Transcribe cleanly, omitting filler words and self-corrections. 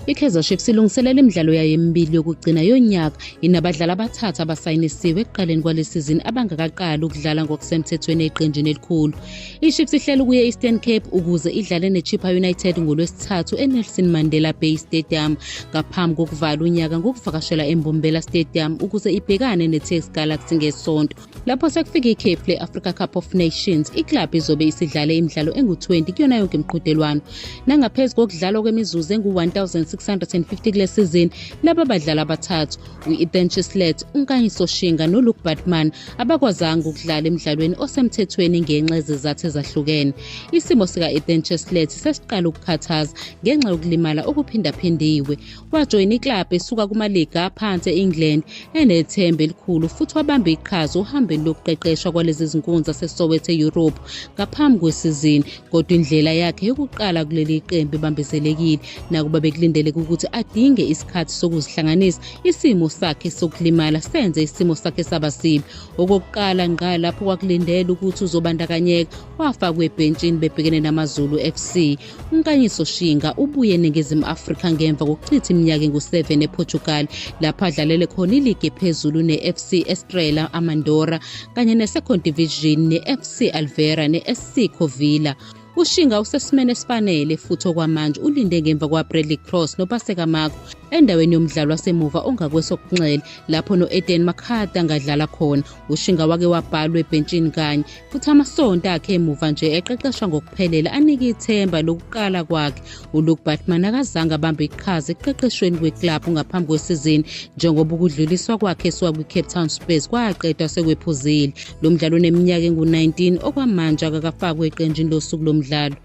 I-Kaizer Chiefs ilungiselela imidlalo yayo emibili yokugcina yonyaka inabadlali abathathu abasayinisiwe ekuqaleni kwale sizini abangakaqali ukudlala ngokusemthethweni eqenjini elikhulu. I-Chiefs ihlela ukuya e-Eastern Cape ukuze idlale ne-Chippa United ngoLwesithathu eNelson Mandela Bay Stadium ngaphambi kokuvala unyaka ngokuvakashela eMbombela Stadium ukuze ibhekane ne-TS Galaxy ngeSonto. Lapho sekufika ikhefu le-Africa Cup of Nations, iklabhu izobe isidlale imidlalo engu-20 kuyona yonke imiqhudelwano. Nangaphezu kokudlalwa kwemizuzu engu-1650 kule sizini, laba badlali abathathu, u-Ethan Chislett, uNkanyiso Shinga noLuke Baartman abakwazanga ukudlala emdlalweni osemthethweni ngenxa yezizathu ezahlukene. Isimo sika-Ethan Chislett sesiqala ukukhathaza ngenxa yokulimala okuphindaphindiwe. Wajoyina iklabhu esuka kumaligi aphansi e-England enethemba elikhulu futhi wabamba iqhaza ohambeni lokuqeqeshwa kwalezi zinkunzi zaseSoweto e-Europe ngaphambi kwesizini, kodwa indlela yakhe yokuqala kuleli qembu ibambezelekile nakuba bekulindeleke ukuthi adinge isikhathi sokuzihlanganisa. Isimo sakhe sokulimala senze isimo sakhe saba sibi. Okokuqala ngqa lapho kwakulindele ukuthi uzobandakanyeka, wafakwa ebhentshini bebhekene naMaZulu FC. UNkanyiso Shinga ubuye eNingizimu Afrika ngemva kokuchitha iminyaka engu-7 ePortugal lapho adlalele khona iligi ephezulu ne-FC Estrela Amadora kanye ne-Second Division ne-FC Alvera ne-SC Covila. UShinga usesimeni esifanele futhi okwamanje ulinde ngemva kwaBradley Cross noPaseka Mako endaweni yomdlalo wasemuva ongakwesokunxele lapho no-Eden McCarthy angadlala khona. UShinga wake wabhalwa ebhentshini kanye futhi amasonto akhe emuva nje eqeqeshwa ngokuphelele anike ithemba lokuqala kwakhe. ULuke Baartman akazange abambe iqhaza ekuqeqeshweni kweklabhu ngaphambi kwesizini njengoba ukudluliswa kwakhe esuka kwi-Cape Town Spurs kwaqedwa sekwephuzile. Lo mdlalo oneminyaka engu-19 okwamanje akakafakwe eqenjini losuku lomdlalo.